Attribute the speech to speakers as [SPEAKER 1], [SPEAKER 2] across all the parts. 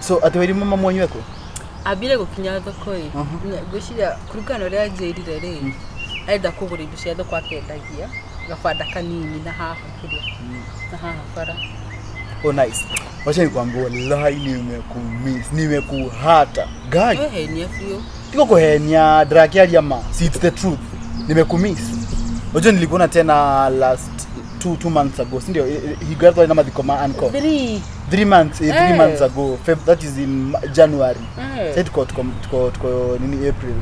[SPEAKER 1] So atĩ Wairimu mama mwanyu ekũ?
[SPEAKER 2] Ambire gũkinya thoko ĩ, ngwĩciria kũringana na ũrĩa anjĩrire rĩ, arenda kũgũra indo cia thoko akendagia gabanda kanini na haha kĩrĩa na haha bara.
[SPEAKER 1] Oh, nice. Wacha nikwambie, wallahi nimekumiss, nimekuhata. Guy,
[SPEAKER 2] Wehenia biũ.
[SPEAKER 1] tiko kuhenia, ndĩrakĩaria ma. See, it's the truth. Nimekumiss. Unajua nilikuona tena last 2 months ago, si ndio? He got na mathiko ma uncle.
[SPEAKER 2] Three.
[SPEAKER 1] 3 months, three
[SPEAKER 2] Eh.
[SPEAKER 1] months ago. Feb, that is in January.
[SPEAKER 2] Eh.
[SPEAKER 1] Sasa tuko nini, April.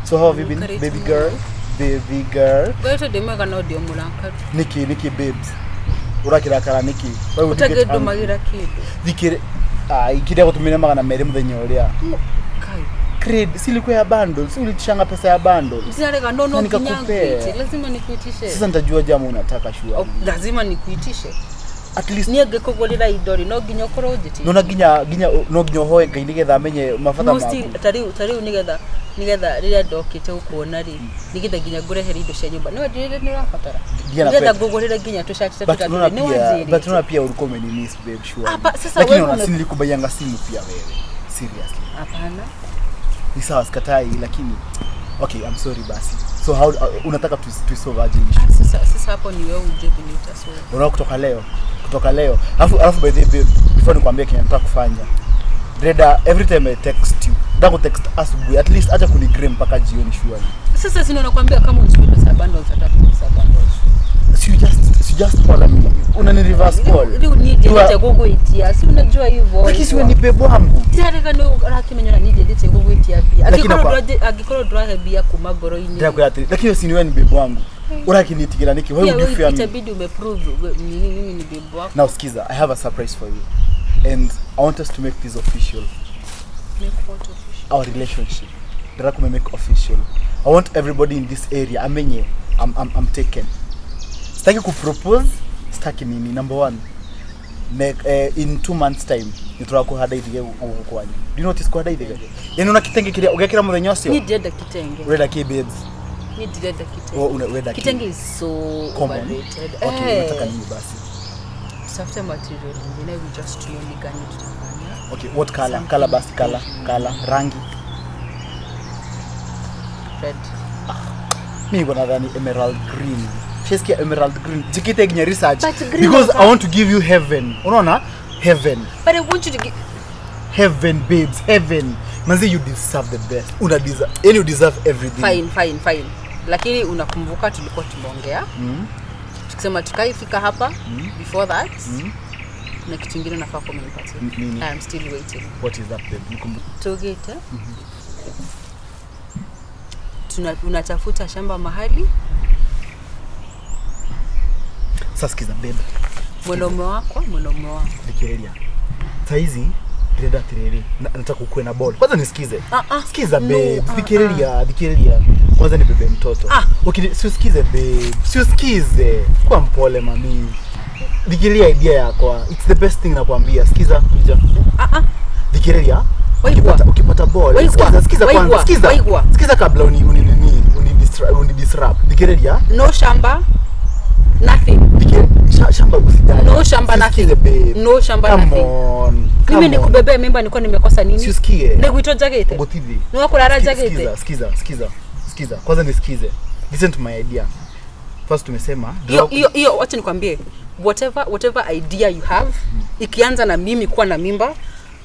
[SPEAKER 1] So how have you been,
[SPEAKER 2] Encourage
[SPEAKER 1] baby
[SPEAKER 2] me.
[SPEAKER 1] girl? Baby girl.
[SPEAKER 2] Ngoretwo ndĩ mwega no ndĩ o mũrakaru.
[SPEAKER 1] Niki babes? Ũrakirakara niki? Why would you get angry?
[SPEAKER 2] Ũtangĩndũmagĩra kĩndũ.
[SPEAKER 1] Thikire, ah, ikiria gutumire 200 muthenya uria.
[SPEAKER 2] Kai.
[SPEAKER 1] Creed, si ilikuwa ya bundle, si ulitishanga pesa ya bundle?
[SPEAKER 2] Sinarega no
[SPEAKER 1] Na
[SPEAKER 2] no nginya
[SPEAKER 1] nikakupea.
[SPEAKER 2] ngwĩtie. Lazima nikuitishe.
[SPEAKER 1] Sasa nitajua jamu unataka shua.
[SPEAKER 2] O, lazima nikuitishe.
[SPEAKER 1] At least
[SPEAKER 2] Niĩ ngĩkũgũrĩra indo rĩ, no nginya ũkorwo ũnjĩtĩtie.
[SPEAKER 1] nona nginya no nginya ũhoe Ngai nigetha amenye mabata
[SPEAKER 2] No
[SPEAKER 1] maku.
[SPEAKER 2] still, ta rĩu nĩgetha rĩrĩa ndokĩte gũkuona rĩ, nĩgetha nginya ngũrehere indo cia nyũmba, nĩ wanjĩrĩire nĩ ũrabatara,
[SPEAKER 1] Ndiana
[SPEAKER 2] nĩgetha
[SPEAKER 1] kwenda.
[SPEAKER 2] ngũgũrĩre nginya tũcati ta
[SPEAKER 1] But
[SPEAKER 2] tũtatũ
[SPEAKER 1] unaona
[SPEAKER 2] rĩ, nĩ
[SPEAKER 1] pia, but
[SPEAKER 2] wanjĩrĩte.
[SPEAKER 1] unaona pia ulikuwa umenimiss, babe, sure.
[SPEAKER 2] Hapa, sasa
[SPEAKER 1] Lakini
[SPEAKER 2] wewe
[SPEAKER 1] unaona si nilikubaianga simu pia wewe. Seriously.
[SPEAKER 2] Hapana.
[SPEAKER 1] Ni sawa, sikatai, lakini okay, I'm sorry basi. So how unataka tu solve aje issue?
[SPEAKER 2] Ah, sasa hapo ni wewe ujue venye utasolve.
[SPEAKER 1] Unaona kutoka leo. Alafu by the way, babe, before nikwambie kenye nataka kufanya. Reda, every time I text you, nataka kutext asubuhi, at least acha kunigree mpaka jioni, surely.
[SPEAKER 2] Sasa si ndio nakwambia kama uchukue pesa ya bundles, hata pesa ya bundles.
[SPEAKER 1] Si you just call me. Unani reverse call.
[SPEAKER 2] Rĩu niĩ ndiendete gũgwĩtia, si unajua hivyo.
[SPEAKER 1] Lakini si wewe ni babe wangu.
[SPEAKER 2] Tirarega nĩ ũrakĩmenya na niĩ ndiendete gũgwĩtia mbia.
[SPEAKER 1] Lakini
[SPEAKER 2] Angĩkorwo ndũrahe mbia kuma ngoro-inĩ.
[SPEAKER 1] Ndirakwĩra atĩrĩ, lakini si wewe ni babe wangu. Urakinitigĩra nĩkĩ? Why
[SPEAKER 2] Pia
[SPEAKER 1] would you
[SPEAKER 2] wewe
[SPEAKER 1] fear me?
[SPEAKER 2] itabidi umeprove nini mimi ni babe wako.
[SPEAKER 1] Now skiza, I have a surprise for you. And I want us to make this official.
[SPEAKER 2] Make what official?
[SPEAKER 1] Our relationship. Ndĩra make official. I want everybody in this area amenye I'm taken. Sitaki kupropose, sitaki nini. Number one, in 2 months time nĩtũra kũhanda ithige gũkũ kwanyu. Do you know what is kũhanda ithige? Yani una kitenge kĩrĩa ũgekĩra mũthenya ũcio?
[SPEAKER 2] Niĩ ndirenda kitenge.
[SPEAKER 1] Ũrenda kĩ, babes?
[SPEAKER 2] Niĩ ndirenda kitenge.
[SPEAKER 1] Wewe ũrenda kĩ?
[SPEAKER 2] Kitenge is so
[SPEAKER 1] Common.
[SPEAKER 2] overrated.
[SPEAKER 1] Okay,
[SPEAKER 2] Eh.
[SPEAKER 1] unataka nini basi?
[SPEAKER 2] Tutafute material ingine, we just know ni gani tutafanya.
[SPEAKER 1] Okay, what color? Color basi, color, color, rangi.
[SPEAKER 2] Red.
[SPEAKER 1] Mi niko nadhani emerald green. Shesikia emerald green. Jikite nginya research.
[SPEAKER 2] But green
[SPEAKER 1] Because
[SPEAKER 2] is
[SPEAKER 1] I want to give you heaven. Unaona? Heaven.
[SPEAKER 2] But I want you to get
[SPEAKER 1] Heaven, babes, heaven. Manzi, you deserve the best. Una deserve, yani you deserve everything.
[SPEAKER 2] Fine, fine, fine. Lakini unakumbuka tulikuwa tumeongea tukisema tukaifika hapa, before that na kitu ingine unafaa kuwa umenipatia.
[SPEAKER 1] Nini?
[SPEAKER 2] I am still waiting.
[SPEAKER 1] What is that, babe?
[SPEAKER 2] Tugite. Unatafuta shamba mahali.
[SPEAKER 1] Sasa sikiza, babe.
[SPEAKER 2] Mwanaume wako.
[SPEAKER 1] Thikĩrĩria. Saizi ndĩrenda atĩrĩrĩ, nataka ukuwe na ball. Kwanza nisikize.
[SPEAKER 2] Ah, ah.
[SPEAKER 1] Sikiza,
[SPEAKER 2] No,
[SPEAKER 1] babe.
[SPEAKER 2] ah,
[SPEAKER 1] Thikĩrĩria, thikĩrĩria. Kwanza ni bebe mtoto.
[SPEAKER 2] Ah.
[SPEAKER 1] Okay, si usikize, babe. Si usikize. Kuwa mpole, mami. Thikĩrĩria idea yakwa. It's the best thing nakwambia. Sikiza, kuja.
[SPEAKER 2] Ah, ah.
[SPEAKER 1] Thikĩrĩria.
[SPEAKER 2] Waigua.
[SPEAKER 1] Ukipata ball.
[SPEAKER 2] Waigua.
[SPEAKER 1] Sikiza, sikiza kwanza.
[SPEAKER 2] Waigua.
[SPEAKER 1] Sikiza.
[SPEAKER 2] Waigua.
[SPEAKER 1] Sikiza kabla uni disrupt. Thikĩrĩria.
[SPEAKER 2] No shamba. Nothing.
[SPEAKER 1] Shamba usijali.
[SPEAKER 2] No shamba,
[SPEAKER 1] Usikize,
[SPEAKER 2] nothing.
[SPEAKER 1] babe.
[SPEAKER 2] No shamba,
[SPEAKER 1] Come
[SPEAKER 2] nothing.
[SPEAKER 1] on. Come
[SPEAKER 2] Mimi
[SPEAKER 1] on.
[SPEAKER 2] nikubebea mimba nilikuwa nimekosa nini?
[SPEAKER 1] Si usikie.
[SPEAKER 2] Nĩgwitũ njagĩte.
[SPEAKER 1] Gũtithi.
[SPEAKER 2] Nĩ wakũrara njagĩte.
[SPEAKER 1] Sikiza, sikiza, sikiza. Sikiza. Kwanza nisikize. Listen to my idea. First tumesema
[SPEAKER 2] Hiyo hiyo hiyo, wacha nikwambie, whatever idea you have, ikianza na mimi kuwa na mimba,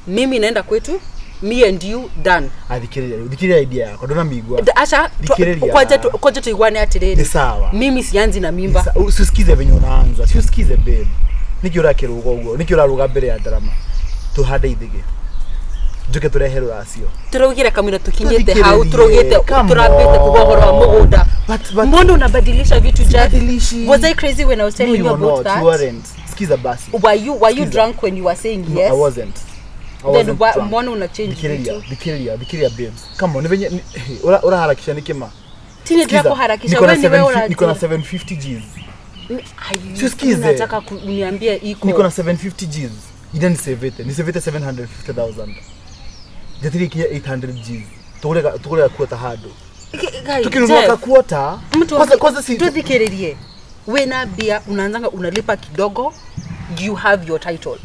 [SPEAKER 2] mimi naenda kwetu, me and you done.
[SPEAKER 1] Ah, thikĩrĩria, thikĩrĩria idea yakwa, ndũnamĩigua.
[SPEAKER 2] Acha
[SPEAKER 1] Thikĩrĩria.
[SPEAKER 2] kwanja tuiguane atiriri.
[SPEAKER 1] Ni sawa.
[SPEAKER 2] Mimi sianzi na mimba.
[SPEAKER 1] Usikize venye unaanza. Si usikize, babe. Nĩkĩ ũrakĩrũga ũguo? Nĩkĩ ũraruga mbere ya ndarama? Tuhande ithige. Njuke tũrehe rũracio.
[SPEAKER 2] Turaugire kamwira tukinyite
[SPEAKER 1] Tuthikĩrĩrie.
[SPEAKER 2] hau turaugite
[SPEAKER 1] Come
[SPEAKER 2] turambite kuga ũhoro wa
[SPEAKER 1] on.
[SPEAKER 2] mũgũnda.
[SPEAKER 1] But
[SPEAKER 2] Mbona unabadilisha vitu, Jack?
[SPEAKER 1] Sibadilishi.
[SPEAKER 2] Was I crazy when I was
[SPEAKER 1] No,
[SPEAKER 2] telling
[SPEAKER 1] you
[SPEAKER 2] you
[SPEAKER 1] were
[SPEAKER 2] about
[SPEAKER 1] not.
[SPEAKER 2] that?
[SPEAKER 1] You weren't. Sikiza basi.
[SPEAKER 2] Were you
[SPEAKER 1] Sikiza.
[SPEAKER 2] drunk when you were saying
[SPEAKER 1] No,
[SPEAKER 2] yes?
[SPEAKER 1] I wasn't. I
[SPEAKER 2] Then
[SPEAKER 1] wasn't drunk.
[SPEAKER 2] mbona una change
[SPEAKER 1] Thikĩrĩria,
[SPEAKER 2] vitu?
[SPEAKER 1] thikĩrĩria, thikĩrĩria, babes. Come on, nĩ venye hey, ũraharakisha nĩkĩ ma?
[SPEAKER 2] Tini
[SPEAKER 1] Sikiza,
[SPEAKER 2] ndirakuharakisha,
[SPEAKER 1] niko na
[SPEAKER 2] wewe ni wewe.
[SPEAKER 1] 750, niko na
[SPEAKER 2] Unajua.
[SPEAKER 1] 750 Gs.
[SPEAKER 2] Ai,
[SPEAKER 1] Siusikize.
[SPEAKER 2] nataka uniambie iko.
[SPEAKER 1] Niko na 750 Gs. Ida nisevete 750,000. Njatiri ikinya 800 Gs. Tugure kuota handũ.
[SPEAKER 2] Guys,
[SPEAKER 1] Tukinunua
[SPEAKER 2] Jeff,
[SPEAKER 1] kakuota.
[SPEAKER 2] mtu
[SPEAKER 1] Kwanza si
[SPEAKER 2] tuthikiririe, wena mbia unaanzanga unalipa kidogo, you have your title.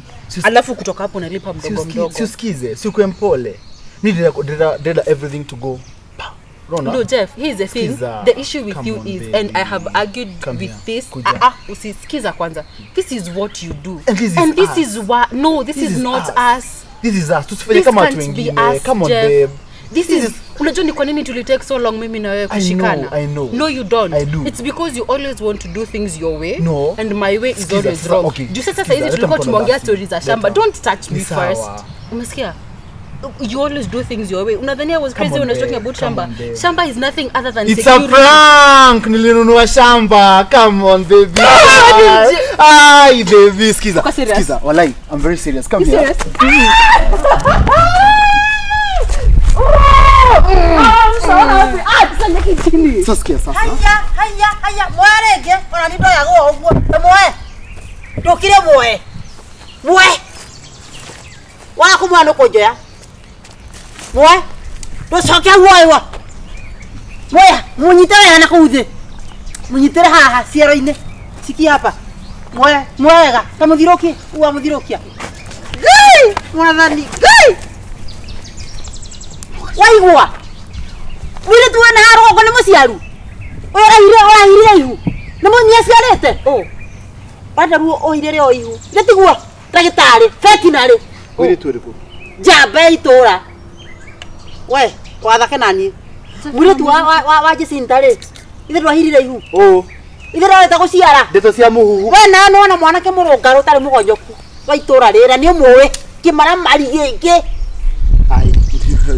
[SPEAKER 2] Alafu kutoka hapo unalipa mdogo mdogo.
[SPEAKER 1] Si usikize, si ukuwe mpole. Mi ndĩrenda everything to go pa. Unaona?
[SPEAKER 2] No, Jeff, here's the thing.
[SPEAKER 1] Skiza.
[SPEAKER 2] The issue with
[SPEAKER 1] Come
[SPEAKER 2] you
[SPEAKER 1] on,
[SPEAKER 2] is,
[SPEAKER 1] baby.
[SPEAKER 2] and I have argued
[SPEAKER 1] Come
[SPEAKER 2] with
[SPEAKER 1] here.
[SPEAKER 2] this.
[SPEAKER 1] Kuja.
[SPEAKER 2] Ah, ah, usisikiza kwanza. This is what you do.
[SPEAKER 1] And this is
[SPEAKER 2] and this
[SPEAKER 1] us.
[SPEAKER 2] is why no, this,
[SPEAKER 1] This
[SPEAKER 2] is
[SPEAKER 1] is
[SPEAKER 2] not
[SPEAKER 1] us.
[SPEAKER 2] us.
[SPEAKER 1] This is us. Tusifanye
[SPEAKER 2] This
[SPEAKER 1] kama watu
[SPEAKER 2] can't be
[SPEAKER 1] wengine.
[SPEAKER 2] us,
[SPEAKER 1] Come on,
[SPEAKER 2] Jeff.
[SPEAKER 1] babe.
[SPEAKER 2] This
[SPEAKER 1] This
[SPEAKER 2] is unajua ni kwa nini tuli take so long mimi na wewe
[SPEAKER 1] I know,
[SPEAKER 2] kushikana.
[SPEAKER 1] I know.
[SPEAKER 2] No, you don't.
[SPEAKER 1] I do.
[SPEAKER 2] It's because you always want to do things your way.
[SPEAKER 1] No.
[SPEAKER 2] And my way is
[SPEAKER 1] Sikiza,
[SPEAKER 2] always
[SPEAKER 1] sasa,
[SPEAKER 2] wrong.
[SPEAKER 1] okay,
[SPEAKER 2] Juu sasa
[SPEAKER 1] sikiza,
[SPEAKER 2] saizi
[SPEAKER 1] leta
[SPEAKER 2] tulikuwa
[SPEAKER 1] mkono
[SPEAKER 2] tumeongea
[SPEAKER 1] basi.
[SPEAKER 2] stories za shamba.
[SPEAKER 1] Leta.
[SPEAKER 2] Don't touch me
[SPEAKER 1] Ni sawa.
[SPEAKER 2] first. Umesikia? You always do things your way. Unadhani I was
[SPEAKER 1] Come
[SPEAKER 2] crazy
[SPEAKER 1] on,
[SPEAKER 2] when I was talking
[SPEAKER 1] babe.
[SPEAKER 2] about
[SPEAKER 1] Come
[SPEAKER 2] shamba.
[SPEAKER 1] on, babe.
[SPEAKER 2] Shamba is nothing other than
[SPEAKER 1] It's a
[SPEAKER 2] security.
[SPEAKER 1] prank. Nilinunua shamba. Come on, baby. Ai, baby, sikiza.
[SPEAKER 2] Uko serious?
[SPEAKER 1] Sikiza. Walai, I'm very serious. Come
[SPEAKER 2] You
[SPEAKER 1] here.
[SPEAKER 2] serious? I'm so happy. Ah, tusanyeke chini.
[SPEAKER 1] Sasa sikia sasa.
[SPEAKER 3] Haya, haya, haya, mwarenge ona nĩ ndoyagwo ũguo muoe ndũkire muoe muoe waga kũmuoya nĩ ũkũnjoya muoe ndũcoke muoywo muoya mũnyite wega na kũu thĩ mũnyitĩre haha ciero-inĩ cikia hapa muoe muoe wega ta mũthirũkie uga mũthirũkia Ngai mwathani Ngai waigua mũirĩtu wena haha rũgongo nĩ mũciaru ũyũ ũrahire ũrahirire ihu nĩ mũnyia aciarĩte wanda ruo ũhirĩre o ihu githĩ tiguo ndagĩtarĩ vetinarĩ
[SPEAKER 1] Mũirĩtu ũrĩkũ?
[SPEAKER 3] njamba ya itũra we wathake naniĩ mũirĩtu wa Jacinta rĩ ithe ndwahirire ihu
[SPEAKER 1] Oh,
[SPEAKER 3] ithe ndwarĩte gũciara
[SPEAKER 1] ndeto cia mũhuhu.
[SPEAKER 3] we nawe nĩwona mwanake mũrũngarũ ũtarĩ mũgonyoku wa itũra rĩrĩa nĩ ũmũĩ kĩmaramari gĩkĩ
[SPEAKER 1] Ai,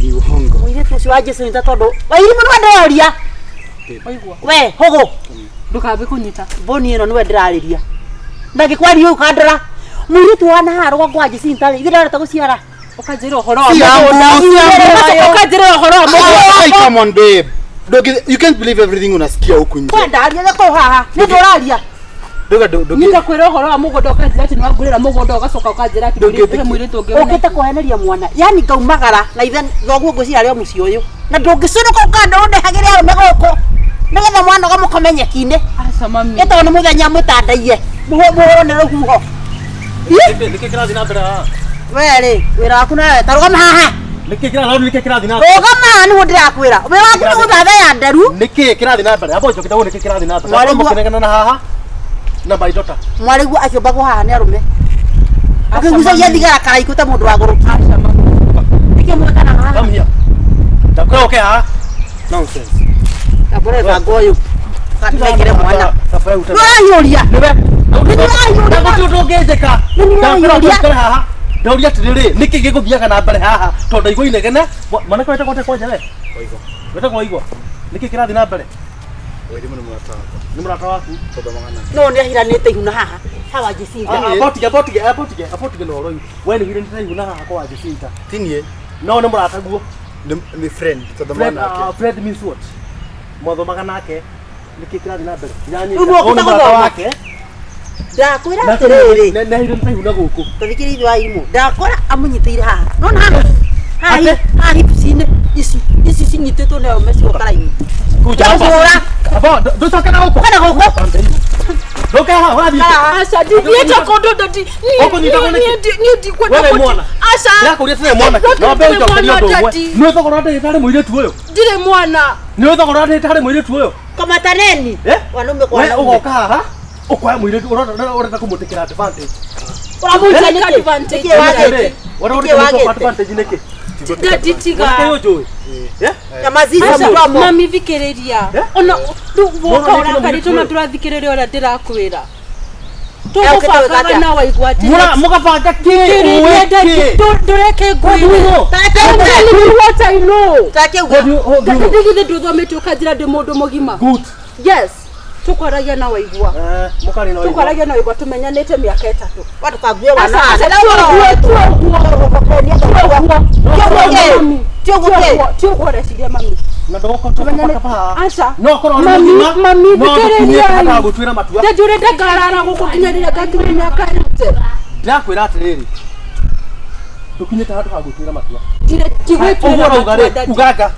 [SPEAKER 1] ni uongo.
[SPEAKER 3] mũirĩtu ũcio wa Jacinta tondũ Wairimu nĩwe ndĩroria
[SPEAKER 2] Waigua.
[SPEAKER 3] we hũgũ
[SPEAKER 2] Ndũkambe kũnyita.
[SPEAKER 3] mboni ĩno nĩwe ndĩrarĩria ndangĩkwaria ũũ kandora mũirĩtu wa nahaha rũgongo wa Jacinta rĩ ithe ndareta gũciara
[SPEAKER 2] Ũkanjĩra ũhoro wa
[SPEAKER 1] Si
[SPEAKER 2] mũgũnda.
[SPEAKER 1] yangu, si yangu.
[SPEAKER 2] Ũkanjĩra ũhoro wa mũgũnda.
[SPEAKER 1] Ai, come on, babe. Dogi, you can't believe everything unasikia huku nje.
[SPEAKER 3] kwendaria gakoo haha nĩ ndũraria
[SPEAKER 1] Doga dogi.
[SPEAKER 2] Nĩndakwĩra ũhoro wa mũgũnda ũkanjĩra atĩ nĩwangũrĩra mũgũnda ũgacoka ũkanjĩra atĩ
[SPEAKER 1] Ndũngĩtĩkia.
[SPEAKER 2] he mũirĩtu ũngĩ
[SPEAKER 3] ũkĩte kũheneria mwana yani ngaumagara na ithe thoguo ngwĩciria arĩ o mũciĩ ũyũ na ndũngĩcũrũka ũkanda ũndehagĩre arũme gũkũ nĩgetha mwana ũgamũkome nyeki-inĩ
[SPEAKER 2] Aca mami.
[SPEAKER 3] ĩtagwo nĩ mũthenya mũtandaiye mũhũrwo nĩ rũhuho
[SPEAKER 4] Nĩkĩ kĩrathiĩ na mbere haha?
[SPEAKER 3] we rĩ wĩra waku nawe ta rũgama haha
[SPEAKER 4] Nĩkĩ kĩrathiĩ nĩkĩ kĩrathiĩ na mbere?
[SPEAKER 3] rũgama haha nĩguo ndĩrakwĩra wĩra waku nĩ gũthathaya nderu
[SPEAKER 4] Nĩkĩ kĩrathiĩ na mbere? Amba ũnjoke ũguo nĩkĩ kĩrathiĩ na mbere?
[SPEAKER 3] Mwarĩguo-
[SPEAKER 4] Amba mũkĩnegena na haha na my daughter.
[SPEAKER 3] mwarĩguo akĩũmbagwo haha nĩ arũme ũkĩgucagia thigara karaikũ ta mũndũ wagũrũki
[SPEAKER 2] Aca mami.
[SPEAKER 3] nĩkĩ mwĩkanaga haha
[SPEAKER 4] Come here. Ndakwĩra ũke haha. Nonsense.
[SPEAKER 3] tambũra mũbango ũyũ kanengere mwana
[SPEAKER 4] Taba ute.
[SPEAKER 3] nĩũrahiũria
[SPEAKER 4] Nĩwe.
[SPEAKER 3] Nĩũrahiũria.
[SPEAKER 4] Na gũtirĩ ũndũ ũngĩnjĩka.
[SPEAKER 3] Nĩũrahiũria.
[SPEAKER 4] Ndakwĩra ũikare haha. Ndauria atĩrĩrĩ, nĩkĩ gĩgũthiaga na mbere haha tondũ ndaigua inegene. Mwanake wetagwo atĩa kwanja we?
[SPEAKER 1] Waigua.
[SPEAKER 4] Wetagwo Waigua. Nĩkĩ kĩrathiĩ na mbere?
[SPEAKER 1] Wairimu nĩ mũrata wakwa.
[SPEAKER 4] Nĩ mũrata waku.
[SPEAKER 1] Tũthomaga nake.
[SPEAKER 3] no nĩ ahiranĩte ihu na haha hawa Jacinta
[SPEAKER 4] Abotige abotige abotige abotige na ũhoro ũyũ. We nĩ ũhiranĩte ihu na haha kwa Jacinta.
[SPEAKER 1] Ti niĩ,
[SPEAKER 4] No nĩ mũrataguo.
[SPEAKER 1] nĩ friend tũthomaga
[SPEAKER 4] Fred,
[SPEAKER 1] nake.
[SPEAKER 4] Fred means what? Mwathomaga nake nĩkĩ kĩrathiĩ na mbere?
[SPEAKER 3] Rĩu nĩũkĩte
[SPEAKER 4] Ũyũ nĩ mũrata
[SPEAKER 3] gũthoma?
[SPEAKER 4] wake.
[SPEAKER 3] ndakwĩra atĩrĩrĩ
[SPEAKER 4] Nĩ ahiranĩte ihu na gũkũ.
[SPEAKER 3] tathikĩrĩria ithe wa irimũ ndakora amũnyitĩire haha nona haha haha
[SPEAKER 4] Ate?
[SPEAKER 3] haha hips-inĩ ici ici cinyitĩtwo nĩ arũme cio karaini
[SPEAKER 4] Kuja hapa.
[SPEAKER 3] Ndahũra.
[SPEAKER 4] Abo, ndũcoke na gũkũ.
[SPEAKER 3] kana gũkũ
[SPEAKER 4] Ndũke haha, ũrathiĩ kũ?
[SPEAKER 2] Aca ndithiĩte kũndũ ndati.
[SPEAKER 4] Ũkũnyita kũ nĩkĩ?
[SPEAKER 2] Niĩ ndikwenda
[SPEAKER 4] Wewe
[SPEAKER 2] kũti-
[SPEAKER 4] mwana.
[SPEAKER 2] Aca.
[SPEAKER 4] Ndĩrakũria atĩrĩrĩ mwanake.
[SPEAKER 2] Ndũke
[SPEAKER 4] No wambe
[SPEAKER 2] ndirĩ
[SPEAKER 4] ũnjokerie
[SPEAKER 2] mwana,
[SPEAKER 4] ũndũ ũmwe.
[SPEAKER 2] Daddy.
[SPEAKER 4] Nĩ thogora wa ndagĩtarĩ mũirĩtu ũyũ?
[SPEAKER 2] Ndirĩ mwana.
[SPEAKER 4] Nĩ thogora wa ndagĩtarĩ mũirĩtu ũyũ?
[SPEAKER 3] kamataneni
[SPEAKER 4] Eh?
[SPEAKER 3] wanaume kwa
[SPEAKER 4] We
[SPEAKER 3] wanaume
[SPEAKER 4] ũgoka haha, ũkoya mũirĩtu, ũrenda kũmũtĩkĩra advantage.
[SPEAKER 3] ũramũica
[SPEAKER 2] Take
[SPEAKER 3] nĩkĩ
[SPEAKER 2] advantage.
[SPEAKER 3] nĩkĩ wagĩte
[SPEAKER 4] Ũrenda
[SPEAKER 3] nĩkĩ
[SPEAKER 4] kũmũtĩkĩra
[SPEAKER 3] wagĩte
[SPEAKER 4] advantage nĩkĩ?
[SPEAKER 2] Daddy tiga.
[SPEAKER 4] Mwanake ũyũ njũĩ? Eh?
[SPEAKER 3] nyamaziza
[SPEAKER 2] Aca,
[SPEAKER 3] mũromo
[SPEAKER 2] mami thikĩrĩria
[SPEAKER 4] Eh?
[SPEAKER 2] ona rĩu woka
[SPEAKER 4] Mwana nĩkĩ
[SPEAKER 2] ũrakarĩte
[SPEAKER 4] na
[SPEAKER 2] ona
[SPEAKER 4] mũirĩtu ũyũ?
[SPEAKER 2] ndũrathikĩrĩria ũrĩa ndĩrakwĩra
[SPEAKER 3] Eh, ũkĩte
[SPEAKER 2] tũgũbangaga
[SPEAKER 3] gwĩka atĩa?
[SPEAKER 2] na waigua atĩ
[SPEAKER 4] Mũgabanga kĩ?
[SPEAKER 2] thikĩrĩria
[SPEAKER 4] Ũĩ
[SPEAKER 2] Daddy,
[SPEAKER 4] kĩ?
[SPEAKER 2] ndũreke ngwĩre
[SPEAKER 3] Take
[SPEAKER 2] I'm
[SPEAKER 3] uge.
[SPEAKER 2] telling you what I know.
[SPEAKER 3] take uge
[SPEAKER 4] What do you- what do you-
[SPEAKER 2] Daddy githĩ ndũthomete ũkanjĩra ndĩ mũndũ mũgima
[SPEAKER 4] Good.
[SPEAKER 2] yes tũkwaragia na waigua
[SPEAKER 4] Eh, mũkarĩ na waigua.
[SPEAKER 2] tũkwaragia na waigua tũmenyanĩte mĩaka ĩtatũ
[SPEAKER 3] watukague wana
[SPEAKER 2] Aca, aca, ti ũguo, ti ũguo, ti ũguo, ti ũguo ũreciria mami
[SPEAKER 4] Na ndũgũkorwo
[SPEAKER 2] Tũmenyane-
[SPEAKER 4] ũkĩbaka haha.
[SPEAKER 2] Aca.
[SPEAKER 4] No ũkorwo ũrĩ
[SPEAKER 2] Mami,
[SPEAKER 4] mũgima,
[SPEAKER 2] mami,
[SPEAKER 4] no ndũkinyĩte
[SPEAKER 2] thikĩrĩriai.
[SPEAKER 4] handũ ha gũtuĩra matua.
[SPEAKER 2] Daddy ũrenda ngarara gũkũ nginya rĩrĩa ngakinya mĩaka ĩte
[SPEAKER 4] Ndĩrakwĩra atĩrĩrĩ, ndũkinyĩte handũ ha gũtuĩra matua.
[SPEAKER 2] Ndirĩ- ndigwĩtuĩra
[SPEAKER 4] Ũguo ũrauga
[SPEAKER 2] matua,
[SPEAKER 4] rĩ,
[SPEAKER 2] Daddy.
[SPEAKER 4] uganga.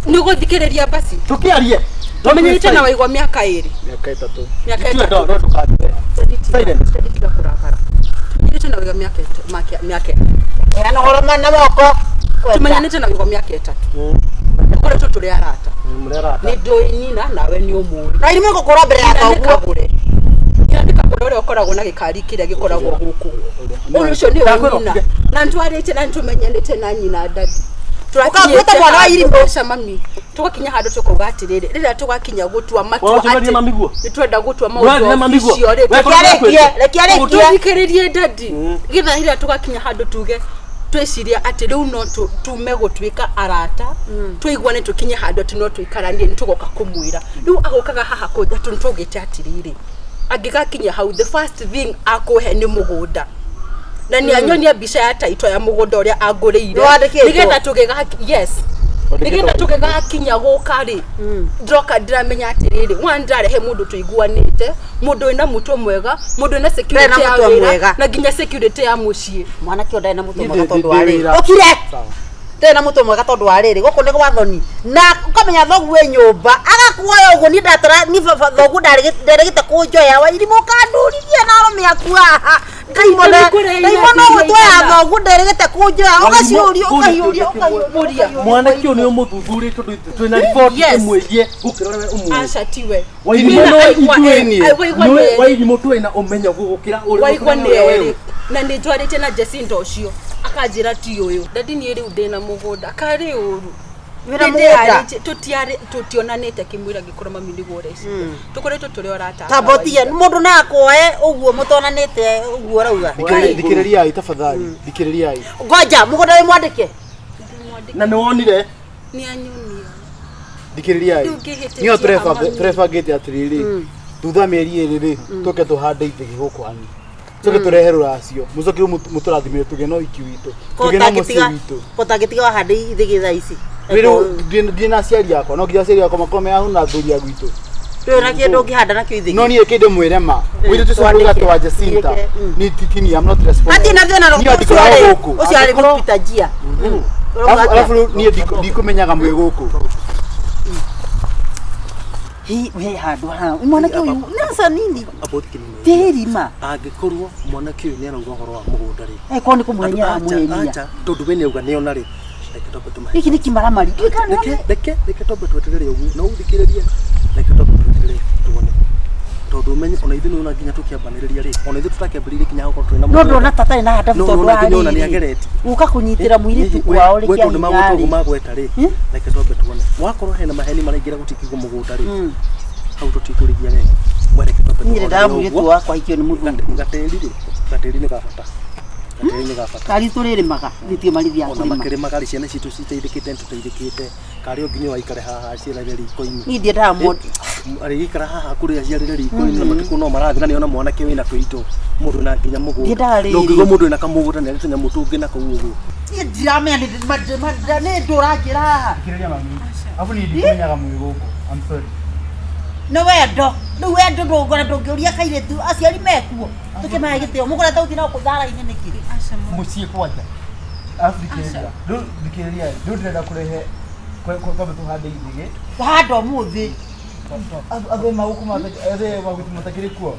[SPEAKER 2] Nĩ ũgũthikĩrĩria basi
[SPEAKER 4] Tũkĩarie.
[SPEAKER 2] tũmenyerete na waigua mĩaka ĩrĩ
[SPEAKER 1] Mĩaka ĩtatũ.
[SPEAKER 2] mĩaka
[SPEAKER 4] Tiwe
[SPEAKER 2] ĩtatũ
[SPEAKER 4] ndo- ndo ndũkanjĩre.
[SPEAKER 2] Daddy, tiga-
[SPEAKER 4] Silent.
[SPEAKER 2] Daddy, tiga kũrakara tũmenyerete Tumenyanĩte na wĩga mĩaka mĩaka
[SPEAKER 3] Heana ũhoro na moko.
[SPEAKER 2] Tumenyanĩte na wĩga mĩaka 3. Tũkoretwo tũrĩ arata. Nĩ ndũĩ nyina nawe nĩ ũmũĩ.
[SPEAKER 3] Na irimũ ngũkũra mbere ya
[SPEAKER 2] Nyina nĩ
[SPEAKER 3] thoguo.
[SPEAKER 2] Kagũre. Nyina nĩ Kagũre ũrĩa ũkoragwo na gĩkari kĩrĩa gĩkoragwo gũkũ. Ũyũ ũcio nĩwe nyina. Na nĩtwarĩte na nĩtũmenyanĩte na nyina dadi.
[SPEAKER 3] Ũkabuĩte mwana wa irimũ.
[SPEAKER 2] Aca mami. Tũgakinya handũ tũkauga atĩrĩrĩ, rĩrĩa tũgakinya gũtua matua
[SPEAKER 4] Ũracemeria mami guo?
[SPEAKER 2] nĩ twenda gũtua
[SPEAKER 4] Ũrathiĩ na
[SPEAKER 2] maũndũ
[SPEAKER 4] mami guo?
[SPEAKER 2] official rĩ,
[SPEAKER 4] Wee
[SPEAKER 3] Reke arĩkie, reke arĩkie.
[SPEAKER 2] tũthikĩrĩrie dadi getha rĩrĩa tũgakinya handũ tuge twĩciria atĩ rĩu no tume gũtuĩka arata tũiguane tũkinye handũ atĩ no tũikaranie nĩ tũgoka kũmwĩra rĩu agokaga haha kũnja tondũ tũgĩte atĩrĩrĩ angĩgakinya hau the first thing akũhe nĩ mũgũnda na nĩ anyonia mbica ya taito ya mũgũnda ũrĩa angũrĩire
[SPEAKER 3] Nĩwandĩkĩtwo?
[SPEAKER 2] nĩgetha tũgĩga yes nĩgetha tũgĩgakinya gũka rĩ ndroka ndĩramenya atĩrĩrĩ one ndĩrarehe mũndũ tũiguanĩte mũndũ wĩna mũtwe mwega mũndũ wĩna security
[SPEAKER 3] Ndarĩ na
[SPEAKER 2] ya
[SPEAKER 3] mũtwe
[SPEAKER 2] wĩra
[SPEAKER 3] mwega.
[SPEAKER 2] na nginya security ya mũciĩ
[SPEAKER 3] Mwanake ũyũ ndarĩ na mũtwe
[SPEAKER 1] Niĩ
[SPEAKER 3] mwega
[SPEAKER 1] ndĩ-
[SPEAKER 3] tondũ
[SPEAKER 1] ndĩ
[SPEAKER 3] wa rĩrĩ.
[SPEAKER 1] wĩra.
[SPEAKER 3] Ũkire.
[SPEAKER 1] Sawa.
[SPEAKER 3] Ndarĩ na mũtwe mwega tondũ wa rĩrĩ gũkũ nĩ gwa thoni na ũkamenya thoguo wĩ nyũmba agakuoya ũguo niĩ ndatara niĩ baba thoguo ndarĩgĩte kũnjoya wa irimũ ũkandũrithia na arũme aku haha ndaimono gwĩtwoya thoguo nderĩgĩte kũnjoya ũgaciũria ũkahiũria ũkahiũria
[SPEAKER 4] Mwanake ũyũ nĩ ũmũthuthurie tondũ twĩna riboti
[SPEAKER 2] Yes.
[SPEAKER 4] ĩmwĩgiĩ gũkĩra ũrĩa we ũmũĩ.
[SPEAKER 2] aca tiwe
[SPEAKER 4] Wairimũ
[SPEAKER 2] Nina
[SPEAKER 4] no
[SPEAKER 2] aigua
[SPEAKER 4] ithuĩ
[SPEAKER 2] ĩ- waigua
[SPEAKER 4] niĩ.
[SPEAKER 2] nĩ-
[SPEAKER 4] Wairimũ twĩna ũmenyo gũgũkĩra ũrĩa
[SPEAKER 2] waigua
[SPEAKER 4] ũrĩa
[SPEAKER 2] nĩ
[SPEAKER 4] we
[SPEAKER 2] erĩ na nĩ njwarĩte na Jacinta ũcio akanjĩra ti ũyũ dadi niĩ rĩu ndĩna mũgũnda karĩ ũru
[SPEAKER 3] Wĩna mũgũnda?
[SPEAKER 2] Tũtionanĩte kĩmwĩra ngĩkorwo mami nĩguo ũreciria tũkoretwo tũrĩ arata a
[SPEAKER 3] tambotia
[SPEAKER 2] kawaida.
[SPEAKER 3] mũndũ no akuoe ũguo mũtonanĩte ũguo ũrauga
[SPEAKER 1] Thikĩrĩriai tafadhali, thikĩrĩriai.
[SPEAKER 3] ngoja mũgũnda wĩ mwandĩke
[SPEAKER 4] Na nĩ wonire
[SPEAKER 2] nĩ anyonia
[SPEAKER 1] Thikĩrĩriai.
[SPEAKER 2] Rĩu ngĩhĩtĩtie
[SPEAKER 1] Niyo
[SPEAKER 2] mami.
[SPEAKER 1] tũrebangĩte atĩrĩrĩ, thutha wa mĩeri ĩrĩ rĩ, tũke tũhande ithĩgĩ gũkũ anyu. Tũke tũrehe rũracio. Mũcoke rĩu mũtũrathimĩre tũgĩe na ũhiki witũ. Tũgĩe na mũciĩ witũ.
[SPEAKER 3] kotangĩtiga wahande ithĩgĩ thaa ici
[SPEAKER 1] Rĩu ndirĩ na aciari akwa, no nginya aciari akwa makorwo me ahu na athuri a gwitũ.
[SPEAKER 3] ndũrĩ na kĩndũ ũngĩhanda nakĩo ithĩgĩ
[SPEAKER 1] No niĩ kĩndũ mwĩre ma. Mũirĩtu ũcio
[SPEAKER 3] Twandĩke.
[SPEAKER 1] mũrũgate wa Jacinta.
[SPEAKER 3] Twandĩke,
[SPEAKER 1] Ni titini, I'm not responsible.
[SPEAKER 3] hatirĩ na thĩna
[SPEAKER 1] Niĩ ndikoragwo gũkũ.
[SPEAKER 3] ũcio arĩ gũpita njia
[SPEAKER 1] Alafu alafu rĩu niĩ ndikũmenyaga mwĩ gũkũ.
[SPEAKER 3] Hi, we handũ haha mwanake ũyũ nasa nini
[SPEAKER 4] about kĩnini.
[SPEAKER 3] tĩrima
[SPEAKER 4] Angĩkorwo mwanake ũyũ nĩ arauga ũhoro wa mũgũnda rĩ.
[SPEAKER 3] ĩkorwo nĩ kũmũhenia aramũhenia
[SPEAKER 4] Acha tondũ we nĩ auga nĩ ona rĩ. Reke twambe tũmahe.
[SPEAKER 3] gĩkĩ nĩ kĩmaramari
[SPEAKER 4] Reke reke reke twambe tweterere ũguo na ũthikĩrĩrie. Reke twambe tweterere tuone. Tondũ ũmenye ona ithuĩ nĩ nginya tũkĩambanĩrĩria rĩ. Ona ithuĩ tũtakĩambĩrĩirie nginya gũkorwo twĩna
[SPEAKER 3] no ndona tata na handabu
[SPEAKER 4] No,
[SPEAKER 3] tondũ
[SPEAKER 4] nona
[SPEAKER 3] wa
[SPEAKER 4] nginya ona
[SPEAKER 3] rĩrĩ
[SPEAKER 4] nĩageretie.
[SPEAKER 3] gũka kũnyitĩra mũirĩtu kwao rĩ
[SPEAKER 4] we
[SPEAKER 3] kĩa
[SPEAKER 4] tondũ
[SPEAKER 3] hinya
[SPEAKER 4] magwetwo ũguo
[SPEAKER 3] rĩ
[SPEAKER 4] magweta rĩ reke twambe tuone wakorwo hena maheni maraingĩra gũtikigwo mũgũnda rĩ hau tũtikũrĩgia wega we reke twambe
[SPEAKER 3] niĩ
[SPEAKER 4] tuone
[SPEAKER 3] ndendaga mũirĩtu
[SPEAKER 4] ũguo.
[SPEAKER 3] wakwa aikio nĩ mũthuri
[SPEAKER 4] Gatĩri rĩ gatĩri nĩ gabata gatĩri nĩ gabata
[SPEAKER 3] kari tũrĩrĩmaga nĩtio marithia
[SPEAKER 4] ona
[SPEAKER 3] kũrĩma
[SPEAKER 4] makĩrĩmaga rĩ ciana citũ citeithĩkĩte nĩtũteithĩkĩte karĩ o nginya waikare haha aciarĩre riko-inĩ
[SPEAKER 3] niĩ ndiendaga mũndũ
[SPEAKER 4] arĩgĩikara haha kũrĩa aciarĩre riko-inĩ na matukũ no marathira nĩona mwanake wĩna tũindo mũndũ na nginya mũgũnda
[SPEAKER 3] Ndiendaga rĩrĩ.
[SPEAKER 4] na ũngĩigua mũndũ wĩna kamũgũnda nĩ arĩ tũnyamũ tũngĩ na kũu ũguo
[SPEAKER 3] niĩ ndiramenya nĩ ndũranjĩra haha
[SPEAKER 1] Thikĩrĩria mami. Alafu niĩ ndikũmenyaga mwĩ gũkũ. I'm sorry.
[SPEAKER 3] nĩ wendo rĩu wendo ndũngora ndũngĩũria kairĩtu aciari mekuo tũkĩmahe gĩtĩo mũgũrete gũthiĩ nao kũthara-inĩ nĩkĩ
[SPEAKER 2] Aca mami.
[SPEAKER 1] Mũciĩ kwanja. Alafu thikĩrĩria. Rĩu thikĩrĩria. Rĩu ndĩrenda kũrehe kwambe tũhande ithĩgĩ.
[SPEAKER 3] wahanda ũmũthĩ
[SPEAKER 1] Athe magũkũ athe magũkũ matakĩrĩ kuo.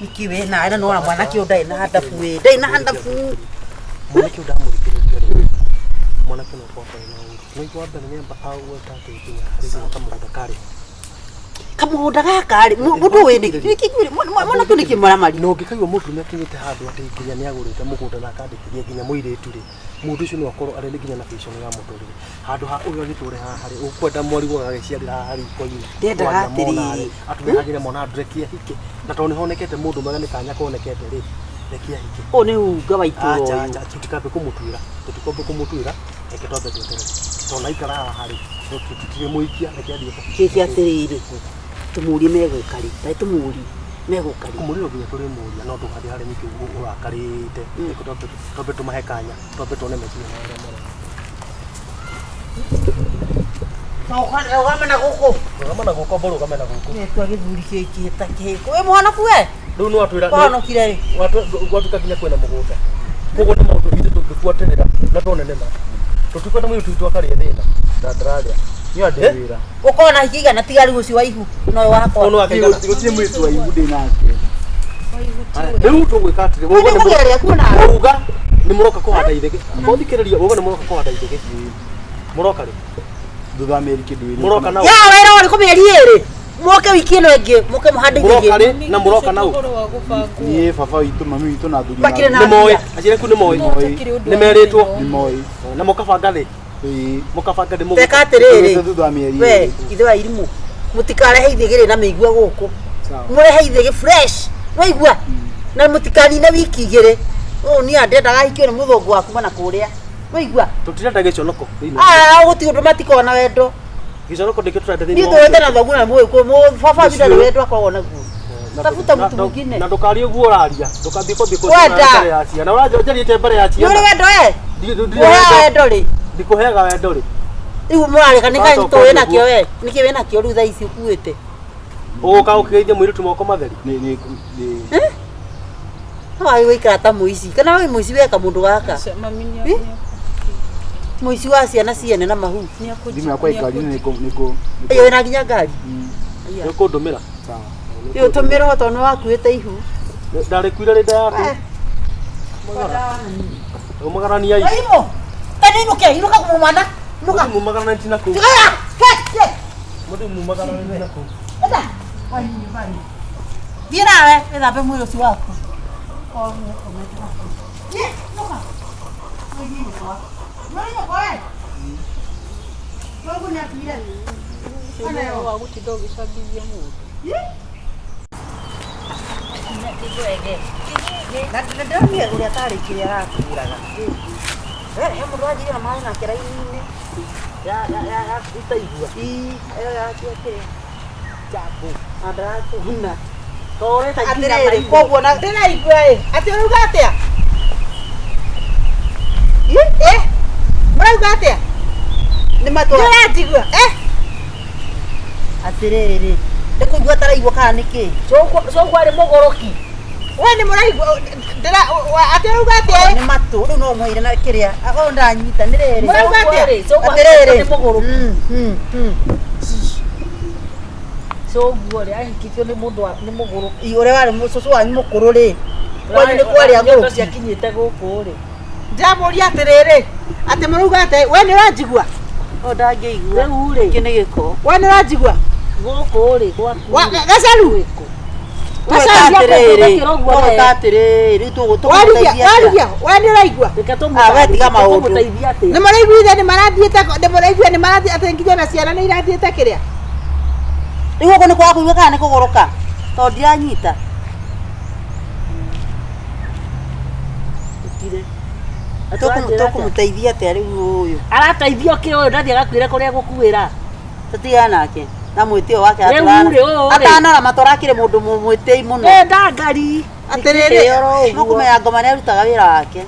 [SPEAKER 3] nĩkĩ we nawe na nĩwona mwanake ũyũ ndarĩ na handabu ĩ ndarĩ na handabu
[SPEAKER 4] mwanake ũyũ ndamũthikĩrĩria rĩ mwanake no akorwo atarĩ na ũru no igua mbere nĩ amba agweta atĩ nginya rĩngĩ kamũgũnda karĩ
[SPEAKER 3] kamũgũnda gaka rĩ mũndũ ũyũ nĩ mwanake ũyũ nĩ kĩmaramari
[SPEAKER 4] na ũngĩkaigua mũndũ nĩ akinyĩte handũ atĩ nginya nĩ agũrĩte mũgũnda na akandĩkithia nginya mũirĩtu rĩ mũndũ ũcio no akorwo arĩ nginya na vision ya mũtũrĩre handũ ha ũyũ agĩtũre haha rĩ ũkwenda mwarigwo agagĩciarĩra haha riko-inĩ
[SPEAKER 3] Ndendaga
[SPEAKER 4] Mwana mona
[SPEAKER 3] atĩrĩrĩ.
[SPEAKER 4] rĩ, atũrehagĩre mwana handũ reke ahike na tondũ nĩhonekete mũndũ mwega nĩ kanya konekete rĩ reke ahike
[SPEAKER 3] ũyũ nĩ unga wa itũra
[SPEAKER 4] acha
[SPEAKER 3] ũyũ
[SPEAKER 4] acha tutikambe kũmũtuĩra tũtikambe kũmũtuĩra reke twambe tweterere tondũ aikara haha rĩ tũtirĩmũikia reke athiĩ
[SPEAKER 3] kĩke atĩrĩrĩ tũmũrie megũka rĩ tarĩ tũmũrie megũka rĩ
[SPEAKER 4] kũmũria nginya tũrĩmũria no ndũgathiĩ harĩa nyingĩ ũguo ũrakarĩte reke twambe tũmahe kanya twambe tuone meciria mao ũrĩa marona.
[SPEAKER 3] Rũgama na gũkũ
[SPEAKER 4] Rũgama na gũkũ amba ũrũgame na gũkũ
[SPEAKER 3] tua gĩthuri gĩkĩ ta kĩhĩko wĩ mũhonoku we
[SPEAKER 4] rĩu nĩ watwĩra
[SPEAKER 3] wahonokire rĩ
[SPEAKER 4] gwatuĩka nginya kwĩna mũgũnda koguo nĩ maũndũ ithuĩ tũngĩbuatĩrĩra na tuone nĩma tũtikwenda mũirĩtu witũ akarĩe thĩna
[SPEAKER 1] Ndararĩa. Niĩ andĩ wĩra.
[SPEAKER 3] ũkorwo na hiki igana tiga rĩu ũcio wa ihu no ũyũ wakwa
[SPEAKER 4] Ũyũ nĩ wake igana
[SPEAKER 1] Gũtirĩ mũirĩtu wa ihu ndĩ nake.
[SPEAKER 4] Rĩu tũgwĩka atĩrĩ,
[SPEAKER 3] Nĩ kũgeria kuona.
[SPEAKER 4] Uga nĩ mũroka kũhanda ithege. Mũthikĩrĩria, uga nĩ mũroka kũhanda ithege. Mũroka rĩ?
[SPEAKER 1] Thutha wa mĩeri kĩndũ ĩrĩ.
[SPEAKER 4] Mũroka nao.
[SPEAKER 3] Ya wĩra ũrĩ kũ mĩeri ĩrĩ. Moke wiki ĩno ĩngĩ, moke mũhande
[SPEAKER 4] Mũroka
[SPEAKER 3] ithege.
[SPEAKER 4] rĩ na mũroka nao.
[SPEAKER 1] Niĩ baba witũ, mami witũ na athuri.
[SPEAKER 3] Makĩrĩ na
[SPEAKER 4] Nĩ moĩ, aciari aku nĩ moĩ. Nĩ merĩtwo.
[SPEAKER 1] Nĩ moĩ.
[SPEAKER 4] Na mũkabanga rĩ?
[SPEAKER 1] Ĩĩ.
[SPEAKER 4] Mũkabanga rĩ
[SPEAKER 3] Teka atĩrĩrĩ.
[SPEAKER 1] Thutha wa mĩeri
[SPEAKER 3] We,
[SPEAKER 1] ĩrĩ.
[SPEAKER 3] ithe wa irimũ. Mũtikarehe ithege rĩ na mĩigua gũkũ.
[SPEAKER 1] Sawa.
[SPEAKER 3] Mũrehe ithege fresh. Waigua? Na mũtikanine wiki igĩrĩ. Ũũ niĩ ndendaga ahikio nĩ mũthũngũ wa kuma na kũrĩa. Waigua?
[SPEAKER 4] Tũtirenda gĩconoko thĩinĩ wa-
[SPEAKER 3] Ah, gũtirĩ ũndũ matikona wendo.
[SPEAKER 4] Gĩconoko nĩkĩo tũrenda thĩinĩ
[SPEAKER 3] Niĩ
[SPEAKER 4] wa
[SPEAKER 3] tũrete
[SPEAKER 4] mũciĩ.
[SPEAKER 3] na thoguo na mũgĩkũyũ. Baba witũ ndarĩ wendo akoragwo naguo.
[SPEAKER 4] Na-
[SPEAKER 3] Tafuta
[SPEAKER 4] na-
[SPEAKER 3] mtu mwingine.
[SPEAKER 4] Na ndũkarie ũguo ũraria. Ndũkathiĩ kũthiĩ kũthiĩ
[SPEAKER 3] Wenda.
[SPEAKER 4] mbere ya ciana. Ũranjarĩte mbere ya
[SPEAKER 3] Nĩ
[SPEAKER 4] ciana.
[SPEAKER 3] ũrĩ wendo we?
[SPEAKER 4] Ndikũheaga
[SPEAKER 3] Ũheaga wendo rĩ?
[SPEAKER 4] Ndikũheaga wendo rĩ.
[SPEAKER 3] Rĩu mũrareka nĩ kaĩ
[SPEAKER 4] Ũgacoka
[SPEAKER 3] tũĩ
[SPEAKER 4] ũguo.
[SPEAKER 3] nakĩo we? Nĩkĩ wĩ nakĩo rĩu thaa ici ũkuĩte?
[SPEAKER 4] Ũgũka ũkĩgeithia mũirĩtu moko matheri.
[SPEAKER 1] Nĩ nĩ nĩ
[SPEAKER 3] No wagĩ gũikara ta mũici. Kana wĩ mũici weka mũndũ gaka? Mũici wa ciana ciene na mahu.
[SPEAKER 1] Thimũ yakwa ĩ ngari-inĩ nĩ nĩ
[SPEAKER 3] Ĩyo wĩna nginya ngari.
[SPEAKER 4] Nĩ ũkũndũmĩra.
[SPEAKER 1] Sawa.
[SPEAKER 3] Ĩyo tũmĩra tondũ nĩ wakuĩte ihu.
[SPEAKER 4] Ndarĩkuire rĩ nda yaku. Umagarania ici.
[SPEAKER 3] Waimũ. Tani inũke, inũka kumumana. Inũka.
[SPEAKER 4] Mũndũ mumagarania na kũu.
[SPEAKER 3] Tigaya. Ke, ke.
[SPEAKER 4] Mũndũ mumagarania na kũu.
[SPEAKER 3] Enda. Thiĩ nawe wĩthambe mwĩrĩ ũcio waku. Thiĩ, inũka. Ũthiĩ nyũkwa. Nĩũrĩ nyũkwa we? Mũrungu nĩatuire.
[SPEAKER 2] Wa gũtinda ũgĩcambithia mũndũ.
[SPEAKER 3] Na ndĩronire ũrĩa tarĩ kĩrĩa araturaga. He mũndũ wanjirie na maĩ nake raini-inĩ.
[SPEAKER 4] Ya ya ya ya itaigua.
[SPEAKER 3] Ii, ĩyo yake kĩrĩa.
[SPEAKER 4] Jambo.
[SPEAKER 3] Na ndarakũguna.
[SPEAKER 4] Toreta nginya
[SPEAKER 3] Atĩrĩrĩ,
[SPEAKER 4] maitho.
[SPEAKER 3] koguo na
[SPEAKER 5] Ndĩraigua ĩ, atĩ ũrauga atĩa?
[SPEAKER 3] Ĩ,
[SPEAKER 5] Ĩ, mũrauga atĩa?
[SPEAKER 3] nĩ matwa.
[SPEAKER 5] Ndĩranjigua, ĩ,
[SPEAKER 3] Atĩrĩrĩ, ndĩkũigua taraigua kana nĩkĩ?
[SPEAKER 4] Cũgũ arĩ mũgũrũki.
[SPEAKER 5] we nĩ mũraigua, atĩ ũrauga atĩa ĩ?
[SPEAKER 3] Nĩ matũ, rĩu no ũmũheire na kĩrĩa. Akorwo ndanyita, nĩ rĩrĩ.
[SPEAKER 5] Mũrauga atĩa?
[SPEAKER 3] Atĩrĩrĩ.
[SPEAKER 4] Nĩ mũgũrũki.
[SPEAKER 3] Mm, mm, mm.
[SPEAKER 6] Cũguo rĩ ahikĩtio nĩ mũndũ wa nĩ mũgũrũki.
[SPEAKER 3] Ĩ, ũrĩa warĩ cũcũ wanyu mũkũrũ rĩ. Kwanyu nĩ kwarĩ
[SPEAKER 6] Nyondo
[SPEAKER 3] agũrũki.
[SPEAKER 6] ciakinyĩte gũkũ rĩ.
[SPEAKER 5] Ndĩramũria atĩrĩrĩ, atĩ mũrauga atĩa? We nĩ ũranjigua?
[SPEAKER 3] O ndangĩigua.
[SPEAKER 6] Rĩu rĩ
[SPEAKER 3] Gĩkĩ nĩ gĩko.
[SPEAKER 5] We nĩ ũranjigua?
[SPEAKER 6] gũkũ rĩ gwaku.
[SPEAKER 5] Wa- Gacaru,
[SPEAKER 3] Tweka atĩrĩrĩ,
[SPEAKER 6] Ũguo we.
[SPEAKER 3] tweka atĩrĩrĩ, rĩu
[SPEAKER 5] warigia,
[SPEAKER 3] tũgũteithia atĩa?
[SPEAKER 5] warigia, we nĩ ũraigua?
[SPEAKER 6] Reke
[SPEAKER 3] Ah, we tiga maũndũ.
[SPEAKER 6] tũmũteithie atĩa?
[SPEAKER 5] Nĩ mũraiguire nĩ marathiĩte, nĩ mũraiguire nĩ marathiĩ atĩ nginya ona ciana nĩ irathiĩte kĩrĩa?
[SPEAKER 3] Rĩu gũkũ nĩ kwaga kũigua kana nĩ kũgũrũka? Tondũ ndiranyita.
[SPEAKER 6] Gũtirĩ.
[SPEAKER 3] Tũkũmũteithia atĩa rĩu ũyũ?
[SPEAKER 6] Arateithio kĩ ũyũ ndathiĩ agakuĩre kũrĩa gũkuĩra.
[SPEAKER 3] Tũtigane nake. Na mwĩtĩo wake
[SPEAKER 6] Rĩu rĩ, ũyũ rĩ.
[SPEAKER 3] atanora matũ arakĩrĩ mũndũ mwĩtĩi mũno.
[SPEAKER 6] Ĩ ndangari.
[SPEAKER 5] Atĩrĩrĩ,
[SPEAKER 6] oro ũguo.
[SPEAKER 3] Nĩkũmenya ngoma nĩarutaga wĩra wake.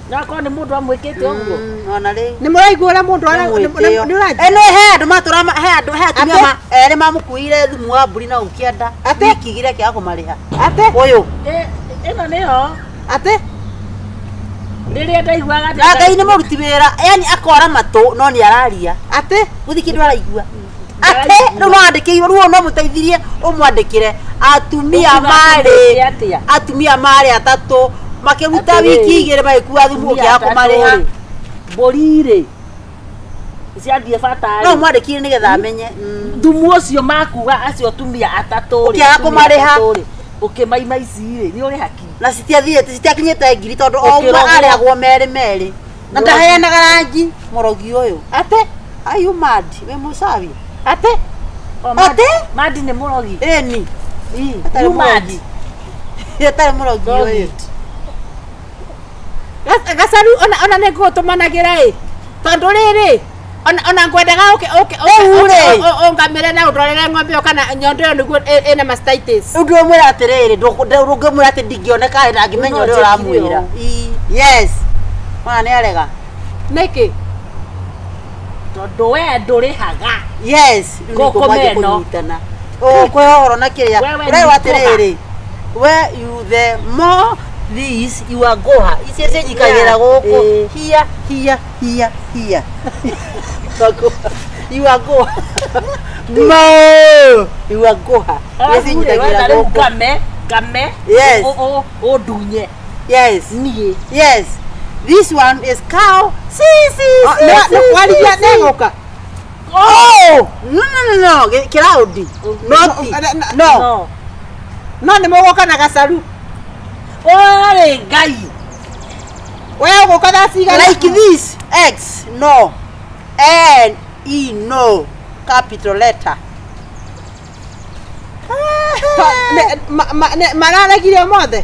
[SPEAKER 6] Na akorwo nĩ mũndũ amwĩkĩte ũguo.
[SPEAKER 3] Mm, ona rĩu.
[SPEAKER 5] nĩ mũraigua ũrĩa mũndũ
[SPEAKER 3] Nĩ mwĩtĩo.
[SPEAKER 5] nĩ ũranjigua?
[SPEAKER 3] Ĩ, nĩ he andũ matũra he andũ he atumia
[SPEAKER 5] Atĩ?
[SPEAKER 3] ma erĩ mamũkuire thumu wa mbũri na ũkĩenda.
[SPEAKER 5] Atĩ?
[SPEAKER 3] Wiki igĩrĩ akĩaga kũmarĩha.
[SPEAKER 5] Atĩ,
[SPEAKER 3] Ũyũ.
[SPEAKER 6] Ĩ, ĩno nĩyo
[SPEAKER 5] atĩ,
[SPEAKER 6] rĩrĩa ndaiguaga atĩ
[SPEAKER 3] Na Ngai nĩ mũruti wĩra, yani akora matũ no nĩ araria.
[SPEAKER 5] atĩ,
[SPEAKER 3] Gũthi kĩndũ araigua. Atĩ rĩu no andĩkĩirwo rĩu no mũteithirie ũmwandĩkĩre atumia
[SPEAKER 6] Ũkiuga
[SPEAKER 3] marĩ
[SPEAKER 6] atũmwĩke atĩa?
[SPEAKER 3] atumia marĩ atatũ makĩruta
[SPEAKER 6] Atĩrĩrĩ.
[SPEAKER 3] wiki igĩrĩ magĩkua thumu
[SPEAKER 6] Atumia
[SPEAKER 3] ũkĩaga
[SPEAKER 6] atatũ
[SPEAKER 3] kũmarĩha.
[SPEAKER 6] rĩ, mbũri rĩ ciathiĩ bata
[SPEAKER 3] No
[SPEAKER 6] rĩ
[SPEAKER 3] ũmwandĩkire nĩgetha amenye.
[SPEAKER 6] thumu ũcio makuga acio atumia atatũ rĩ
[SPEAKER 3] Ũkĩaga
[SPEAKER 6] atumia
[SPEAKER 3] kũmarĩha.
[SPEAKER 6] atatũ rĩ, ũkĩmaima ici rĩ nĩ ũrĩ haki
[SPEAKER 3] Na citiathiĩte citiakinyĩte ngiri tondũ o ũmwe
[SPEAKER 6] Ũkĩrogwo.
[SPEAKER 3] arĩhagwo merĩ merĩ. Na ndaheanaga rangi mũrogi ũyũ.
[SPEAKER 5] atĩ,
[SPEAKER 3] Are you mad? Wĩ mũcawi?
[SPEAKER 5] atĩ,
[SPEAKER 6] O, Madi-
[SPEAKER 3] Atĩ?
[SPEAKER 6] Madi nĩ mũrogi
[SPEAKER 3] Ĩni.
[SPEAKER 6] Ĩ,
[SPEAKER 3] Atarĩ
[SPEAKER 6] you mad.
[SPEAKER 3] mũrogi. Atarĩ mũrogi ũyũ.
[SPEAKER 5] Gacaru ona nĩ ngũgũtũmanagĩra ĩ tondũ rĩrĩ ona ngwendaga ũke ũke
[SPEAKER 3] Rĩu rĩ.
[SPEAKER 5] ũngamĩre na ũndorere ng'ombe ĩyo kana nyondo ĩyo nĩguo ĩna mastitis.
[SPEAKER 3] Rĩu ndũmwĩra atĩrĩrĩ, ndũngĩmwĩra atĩ ndingĩoneka rĩ ndangĩmenya
[SPEAKER 6] No
[SPEAKER 3] ũrĩa
[SPEAKER 6] njĩkire
[SPEAKER 3] ũramwĩra.
[SPEAKER 6] ũũ.
[SPEAKER 3] Yes. Mwana nĩ arega.
[SPEAKER 5] Nĩkĩ?
[SPEAKER 6] Tondũ we ndũrĩhaga.
[SPEAKER 3] Yes. Rĩu nĩguo
[SPEAKER 6] Gũkũ
[SPEAKER 3] mwanjie
[SPEAKER 6] meno.
[SPEAKER 3] kũnyitana. Ũkwĩha ũhoro na kĩrĩa.
[SPEAKER 6] Wewe
[SPEAKER 3] Ũrerwo
[SPEAKER 6] ni
[SPEAKER 3] atĩrĩrĩ, we you the more this you are goha. Icio cinyikagĩra gũkũ.
[SPEAKER 6] Ĩĩ.
[SPEAKER 3] Hia hia hia hia. You are goha. Mo. You are goha. Icio
[SPEAKER 6] Arabu rĩ,
[SPEAKER 3] cinyitagĩra
[SPEAKER 6] wetha rĩu
[SPEAKER 3] gũkũ.
[SPEAKER 6] ngame Ngame.
[SPEAKER 3] Yes.
[SPEAKER 6] Ũndunye.
[SPEAKER 3] Yes.
[SPEAKER 6] Niĩ.
[SPEAKER 3] Yes. This one is cow. C C C C.
[SPEAKER 5] Warigia
[SPEAKER 3] C.
[SPEAKER 5] nĩgũka.
[SPEAKER 3] Oh! No no no no. Kĩraũndi. Not. No.
[SPEAKER 6] No.
[SPEAKER 5] No nĩ mũgũka na gacaru.
[SPEAKER 6] Ũrĩ Ngai.
[SPEAKER 5] We ũgũka thaa cigana?
[SPEAKER 3] Like this. X. No. N E no. Capital letter.
[SPEAKER 5] Mararegire ũmũthĩ?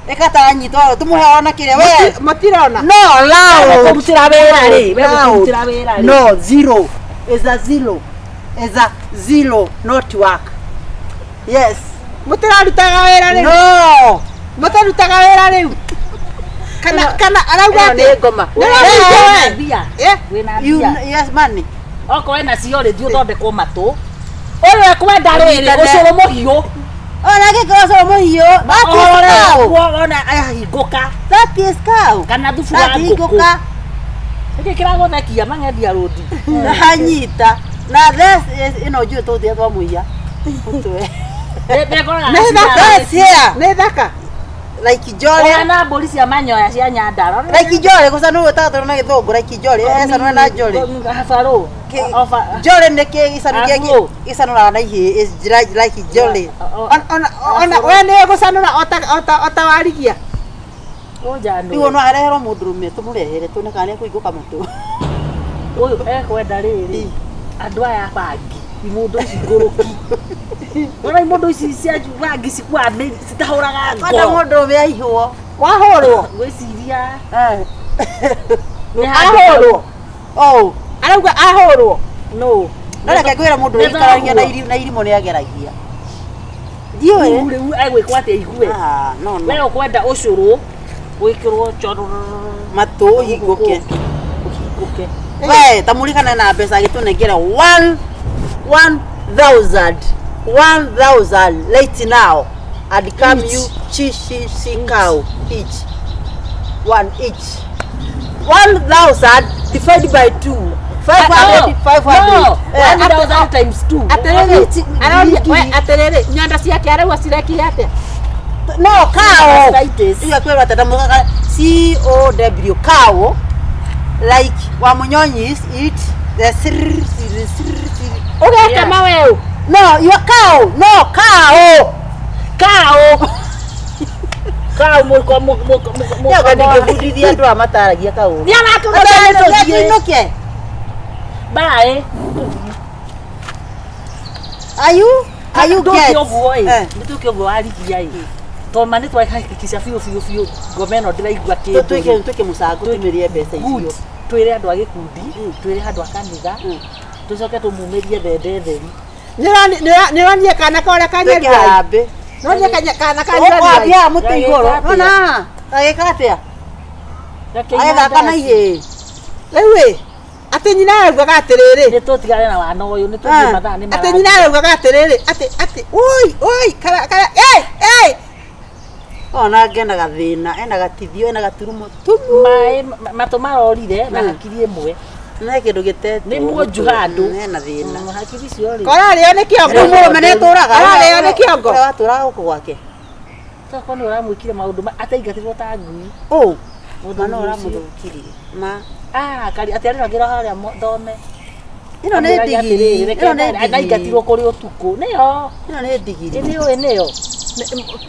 [SPEAKER 3] Ĩkataranyitwo tũmũhe ona kĩrĩa we.
[SPEAKER 5] Matirona.
[SPEAKER 3] No loud.
[SPEAKER 6] Kũrutĩra wĩra rĩ. We
[SPEAKER 3] Loud.
[SPEAKER 6] gũkũrutĩra wĩra rĩ.
[SPEAKER 3] No zero. Is a zero. Is a zero not work. Yes.
[SPEAKER 5] Mũtirarutaga wĩra rĩu.
[SPEAKER 3] No.
[SPEAKER 5] Mũtarutaga wĩra rĩu. Kana kana arauga
[SPEAKER 3] Ĩno
[SPEAKER 5] atĩ
[SPEAKER 3] nĩ ngoma.
[SPEAKER 5] Nĩũraigua
[SPEAKER 6] Wĩna
[SPEAKER 5] we?
[SPEAKER 6] mbia.
[SPEAKER 5] Eh?
[SPEAKER 6] Wĩna
[SPEAKER 3] You
[SPEAKER 6] mbia.
[SPEAKER 3] yes money.
[SPEAKER 6] Okorwo ena cio rĩ, thiĩ ũthondekwo matũ. Ũyũ ekwenda rĩrĩ,
[SPEAKER 3] Ũnyitane.
[SPEAKER 6] ũcũrũ mũhiũ.
[SPEAKER 3] Ona gĩkĩro cũrũ mũhiũ. That is cow.
[SPEAKER 6] Ona ahingũka.
[SPEAKER 3] That is cow.
[SPEAKER 6] Kana thubu wa
[SPEAKER 3] That
[SPEAKER 6] ngũkũ.
[SPEAKER 3] hingũka.
[SPEAKER 6] Nĩkĩ kĩragũthekia mang'endia rũndi?
[SPEAKER 3] Nanyita. Na this is ĩno njũĩ tũthie twamũiya. Mũtwe.
[SPEAKER 6] Nĩngoraga
[SPEAKER 5] Nĩ thaka.
[SPEAKER 3] That's here.
[SPEAKER 5] Nĩ thaka.
[SPEAKER 3] Like jolly.
[SPEAKER 6] Ũhana mbũri cia manyoya cia Nyandarua.
[SPEAKER 3] Like jolly gũcanũrwo ĩtatũ na gĩthũngũ like jolly. Ecanũre na jolly.
[SPEAKER 6] Habarũ.
[SPEAKER 3] Jolly nĩ kĩ gĩcanu kĩa
[SPEAKER 6] Afro.
[SPEAKER 3] gĩcanũraga na ihĩĩ is like jolly.
[SPEAKER 5] Ona we nĩ gũcanũra ota warigia.
[SPEAKER 3] Rĩu no areherwo mũndũrũme tũmũrehere tuone kana nĩekũhingũka matũ.
[SPEAKER 6] Ũyũ ekwenda rĩrĩ andũ aya bangi imũndũ ici ngũrũki. Wona imũndũ ici cia bangi cikuaga citahũraga
[SPEAKER 3] Kwenda
[SPEAKER 6] ngoro.
[SPEAKER 3] mũndũrũme aihwo.
[SPEAKER 5] Wahũrwo.
[SPEAKER 6] Ngwĩciria
[SPEAKER 5] Ahũrwo.
[SPEAKER 3] Oh.
[SPEAKER 5] Arauga ahũrwo.
[SPEAKER 6] no.
[SPEAKER 3] No reke ngwĩre mũndũ
[SPEAKER 6] Nĩ
[SPEAKER 3] ũikaragia na
[SPEAKER 6] thoguo.
[SPEAKER 3] na irimũ nĩ ageragia. Ndiũĩ.
[SPEAKER 6] Rĩu rĩu egwĩkwo atĩa aigue.
[SPEAKER 3] Ah, no no.
[SPEAKER 6] We ũkwenda ũcũrũ gwĩkĩrwo chororo
[SPEAKER 3] Matũ ũhingũke.
[SPEAKER 6] ũhingũke.
[SPEAKER 3] We ta mũrigana na mbeca agĩtũnengera one one thousand one thousand right now and come
[SPEAKER 6] Each.
[SPEAKER 3] you chi chi chi cow each one each 1,000 divided by two five hundred five hundred.
[SPEAKER 6] No, 1,000 times 2.
[SPEAKER 5] Atĩrĩrĩ, aroria we atĩrĩrĩ, nyondo ciake arauga cirekire atĩa?
[SPEAKER 3] No cow.
[SPEAKER 6] Arthritis.
[SPEAKER 3] Iyo kwĩrwo atĩ ndamũgaga C O W cow like wa munyonyis eat the sir sir sir sir.
[SPEAKER 5] Ũgekema weũ.
[SPEAKER 3] No, your cow. No cow.
[SPEAKER 6] Cow. Cow mũko mũko mũko.
[SPEAKER 3] Nĩoga ndingĩbundithia andũ aya mataragia kaũ.
[SPEAKER 6] Nĩ aratũgũtha tũthiĩ.
[SPEAKER 3] Tũinũke.
[SPEAKER 6] Bye.
[SPEAKER 3] Are you are you
[SPEAKER 6] Ndũke
[SPEAKER 3] get?
[SPEAKER 6] ũguo ĩ.
[SPEAKER 3] Eh.
[SPEAKER 6] Nĩ tũke ũguo warigia ĩ. Toma nĩ twahakikisha biũ biũ biũ ngoma ĩno ndĩraigua kĩndũ.
[SPEAKER 3] Tũtuĩke tuĩke mũcango tũmĩrie mbeca
[SPEAKER 6] Good.
[SPEAKER 3] icio.
[SPEAKER 6] Twĩre andũ a gĩkundi, twĩre andũ a kanitha, tũcoke tũmumĩrie thende theri.
[SPEAKER 5] Nĩũronire kana karĩa
[SPEAKER 3] Tuĩke
[SPEAKER 5] kanyarira?
[SPEAKER 3] harambĩ.
[SPEAKER 5] Nĩũronire kana kanyarira?
[SPEAKER 3] Ũkwambia mũtĩ igũrũ.
[SPEAKER 6] Gagĩka atĩa?
[SPEAKER 3] Nona. Agĩka atĩa? Agĩthaka na ihĩĩ.
[SPEAKER 5] Rĩu ĩ, atĩ nyina araugaga atĩrĩrĩ,
[SPEAKER 6] Nĩ tũtigane na wana ũyũ, nĩ tũthiĩ
[SPEAKER 3] Ah.
[SPEAKER 6] mathaa nĩ
[SPEAKER 5] atĩ nyina araugaga atĩrĩrĩ, atĩ atĩ oi oi kara kara ĩ ĩ
[SPEAKER 3] Ona ena gathĩna, ena gatithio, ena gaturumo tumu.
[SPEAKER 6] Maĩ matũ marorire na hakiri ĩmwe.
[SPEAKER 3] Nĩ kĩndũ gĩtetwo.
[SPEAKER 6] Nĩ muonju handũ.
[SPEAKER 3] Ena thĩna.
[SPEAKER 6] Hakiri icio rĩ.
[SPEAKER 5] korarĩo nĩ kĩongo.
[SPEAKER 3] Rĩu mũrũme nĩetũraga.
[SPEAKER 5] Ararĩo nĩ kĩongo.
[SPEAKER 3] Ũrĩa watũraga gũkũ gwake.
[SPEAKER 6] Tokorwo nĩ ũramwĩkire maũndũ ataingatirwo ta ngui.
[SPEAKER 3] Ũ.
[SPEAKER 6] Mũthuri
[SPEAKER 3] Mana
[SPEAKER 6] ũcio.
[SPEAKER 3] ũramũthũkirie. Ma.
[SPEAKER 6] Ah, kari atĩ arĩragĩra harĩa thome.
[SPEAKER 3] Ĩno nĩ ndigiri. Ĩno nĩ ndigiri.
[SPEAKER 6] Ndaingatirwo kũrĩ ũtukũ. Nĩyo.
[SPEAKER 3] Ĩno nĩ ndigiri.
[SPEAKER 6] Nĩ ũĩ nĩyo.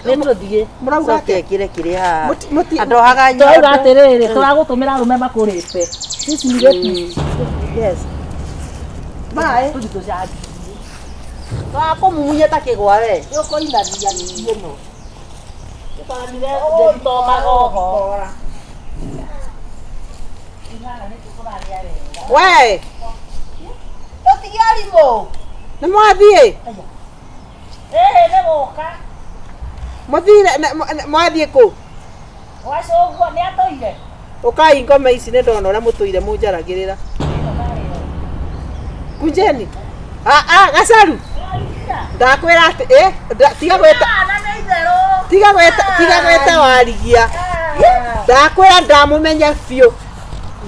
[SPEAKER 6] Nĩ tũthiĩ.
[SPEAKER 5] Mũrauga
[SPEAKER 3] Coke
[SPEAKER 5] atĩa?
[SPEAKER 3] ĩkĩre kĩrĩa haha.
[SPEAKER 5] Mũti
[SPEAKER 3] Andohaga
[SPEAKER 6] Tũrauga
[SPEAKER 3] nyondo.
[SPEAKER 6] atĩrĩrĩ, tũragũtũmĩra arũme makũrĩte. Ici irĩtu.
[SPEAKER 3] Yes. Bye.
[SPEAKER 6] Tũthiĩ tũcangie.
[SPEAKER 3] Twakũmumunya ta kĩgwa we.
[SPEAKER 6] Nĩ ũkũinamia ningĩ ĩno. Tũkoranire ndĩtomaga oho.
[SPEAKER 5] We,
[SPEAKER 3] Tũtige arimũ.
[SPEAKER 5] nĩ mwathiĩ?
[SPEAKER 6] Ĩhĩ nĩ gũka.
[SPEAKER 5] Mũthire mwathiĩ kũ?
[SPEAKER 6] Wacũngwo nĩ atũire.
[SPEAKER 5] Ũkai ngoma ici nĩ ndona ũrĩa mũtũire mũnjaragĩrĩra. Kunjeni. Ah ah gacaru. Ndakwĩra atĩ ĩ tiga gwĩta tiga gwĩta tiga gwĩta warigia. Ndakwĩra ndamũmenya biũ.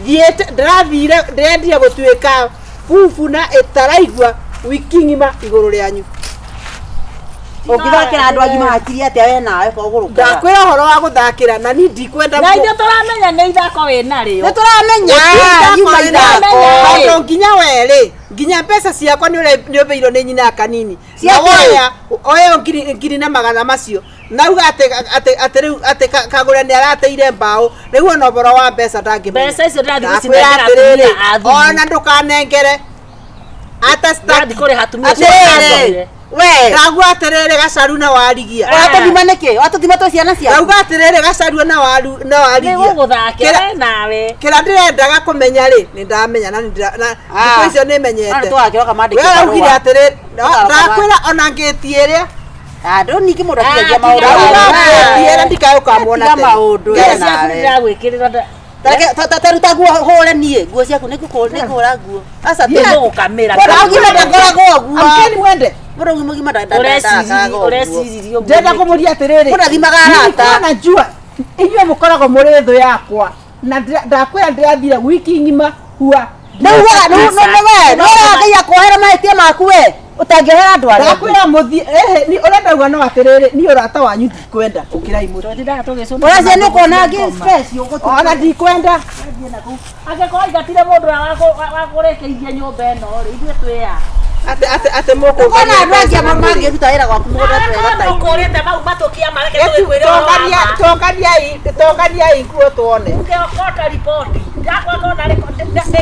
[SPEAKER 5] Thiĩte ndĩrathire ndĩrendire gũtuĩka bubu na ĩtaraigua wiki ng'ima igũrũ rĩanyu.
[SPEAKER 3] Ũngĩthakĩra andũ agima hakiri atĩa we nawe kogũrũkaga.
[SPEAKER 7] Ndakwĩra ũhoro wa gũthakĩra na ni ndikwenda.
[SPEAKER 6] Na ithuĩ tũramenya nĩ ithako wĩ narĩo.
[SPEAKER 3] Nĩ tũramenya yuma ithako.
[SPEAKER 7] Tondũ nginya werĩ nginya mbeca ciakwa nĩ ũrĩbĩirwo nĩ nyina kanini.
[SPEAKER 3] Cia
[SPEAKER 7] Na
[SPEAKER 3] kĩ?
[SPEAKER 7] woya oyo ngiri na magana macio nauga atĩ rĩu atĩ kagũre nĩ arateire mbaũ rĩu ona ũhoro wa mbeca ndangĩmenya.
[SPEAKER 6] Mbeca icio ndĩrathiĩ
[SPEAKER 7] Ndakwĩra
[SPEAKER 6] gũcinengera
[SPEAKER 7] atĩrĩrĩ,
[SPEAKER 6] atumia a thumu.
[SPEAKER 7] ona ndũkanengere ata
[SPEAKER 6] Ndĩrathiĩ kũrĩha atumia acio
[SPEAKER 3] Atĩrĩrĩ
[SPEAKER 6] mathomire.
[SPEAKER 3] we
[SPEAKER 7] ndauga atĩrĩrĩ gacaru na warigia.
[SPEAKER 3] ũratũthima nĩkĩ? Watũthima twĩ ciana ciaku.
[SPEAKER 7] Ndauga atĩrĩrĩ gacaru na waru na warigia.
[SPEAKER 6] Nĩ gũgũthakĩra
[SPEAKER 7] Kĩra-
[SPEAKER 6] we nawe.
[SPEAKER 7] Kĩrĩa ndĩrendaga kũmenya rĩ nĩ ndamenya na nĩ
[SPEAKER 3] Ah.
[SPEAKER 7] thikũ icio nĩ menyete.
[SPEAKER 3] Ona tũgakĩroka mandĩke
[SPEAKER 7] We araugire
[SPEAKER 3] barũa.
[SPEAKER 7] atĩrĩrĩ
[SPEAKER 3] Tũgaroka
[SPEAKER 7] ndakwĩra ona ngĩti ĩrĩa.
[SPEAKER 3] Ah, ndũ ningĩ mũndũ atigagia
[SPEAKER 6] Ah,
[SPEAKER 3] maũndũ.
[SPEAKER 6] tiga
[SPEAKER 7] Ndauga
[SPEAKER 6] maũndũ.
[SPEAKER 7] ngĩti ĩrĩa ndikaũkamwona
[SPEAKER 3] Tiga
[SPEAKER 7] tene.
[SPEAKER 3] maũndũ
[SPEAKER 6] Mbeca
[SPEAKER 3] we
[SPEAKER 6] ciaku
[SPEAKER 3] nawe.
[SPEAKER 6] ndĩragwĩkĩrĩra nda-
[SPEAKER 3] Taruta nguo hũre niĩ nguo ciaku nĩngũhũra nguo. Aca
[SPEAKER 6] Thiĩ gũgũkamĩra.
[SPEAKER 3] Mũndũ mũgima ndakoragwo ũguo.
[SPEAKER 7] Amkeni mwende.
[SPEAKER 3] Mũndũ mũgima
[SPEAKER 6] Ũreciririe
[SPEAKER 3] ndakaga ũguo.
[SPEAKER 6] ũreciririe ũguo
[SPEAKER 7] Ndĩrenda
[SPEAKER 6] nĩkĩ?
[SPEAKER 7] kũmũria atĩrĩrĩ.
[SPEAKER 3] Mũndũ athimaga arata.
[SPEAKER 7] Nilikuwa najua inyuĩ mũkoragwo mũrĩ thũ yakwa na ndakwĩra ndĩrathire wiki ng'ima hua.
[SPEAKER 3] Rĩu we nĩ we nĩ ũrega Ngai akuohera mahĩtia maku we ũtangĩohera andũ arĩa angĩ.
[SPEAKER 7] Ndakwĩra mũthiĩ ehe ni ũrenda uga no atĩrĩrĩ niĩ ũrata wanyu ndikwenda ũkĩrai mũtĩ.
[SPEAKER 6] Tũtindaga tũgĩcũna
[SPEAKER 3] Ũracia nĩ ũkuona ngĩ stress ũgũtuĩka.
[SPEAKER 7] Ona ndikwenda.
[SPEAKER 6] Angĩkorwo aingatire mũndũ ũrĩa wakũrĩkĩirie nyũmba ĩno rĩ, ithuĩ twĩ a?
[SPEAKER 7] Atĩ atĩ atĩ
[SPEAKER 3] Ũkona andũ
[SPEAKER 7] mũkũngania
[SPEAKER 3] angĩ amwe mangĩruta wĩra gwaku mũgũnda twega ta ithuĩ.
[SPEAKER 6] Ũkũrĩte mau matũkia mareke tũgĩkwĩre ũhoro wa ma.
[SPEAKER 7] Tũngania tũnganiai nguo tuone.
[SPEAKER 6] Ũngĩokota riboti yakwa ndona nĩ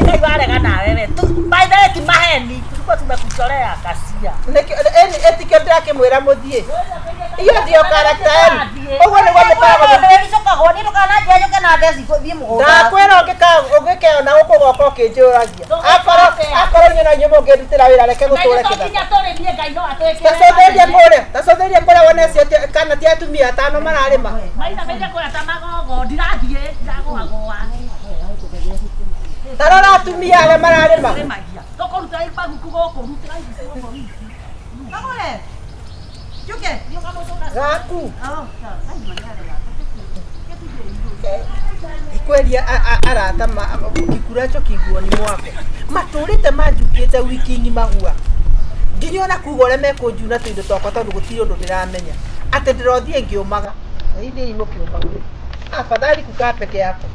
[SPEAKER 6] Ngai warega nawe we. By the way ti maheni, tulikuwa tumekuchorea kasia.
[SPEAKER 7] Nĩkĩo ĩtikĩo ndĩrakĩmwĩra mũthiĩ. Iyo ndio karakta yenu. Ũguo nĩguo mũkoragwo.
[SPEAKER 3] Icokagwo niĩ ndũkananjĩra njũke na ndeci thiĩ mũgũnda.
[SPEAKER 7] Ndakwĩra ũngĩkeona gũkũ goka ũkĩnjũragia. Akorwo akorwo inyuĩ no inyuĩ mũngĩndutĩra wĩra reke gũtũre
[SPEAKER 6] Ngai
[SPEAKER 7] kĩthaka.
[SPEAKER 6] nginya tũrĩmie Ngai no atwĩkĩre.
[SPEAKER 7] Tacũthĩrie kũrĩa, tacũthĩrie kũrĩa wone acio kana ti atumia atano mararĩma.
[SPEAKER 6] Mainamĩire kũrĩa ta magogo, ndirathiĩ, ndagũagũa.
[SPEAKER 7] Ta rora atumia arĩa mararĩma.
[SPEAKER 6] Tũrĩmagia. Tũkũruta maguku gũkũ, rutĩra ici gũkũ wiki.
[SPEAKER 7] Gaku. Ikweria arata kikuracho kiguoni mwako matũrĩte manjukĩte wiki ng'ima hua nginya ona kuga ũrĩa mekũnjuna tũindo twakwa tondũ gũtirĩ ũndũ ndĩramenya atĩ ndĩrothiĩ ngĩũmaga ithiĩ mũkĩũmaga afadhali kukaa peke yako.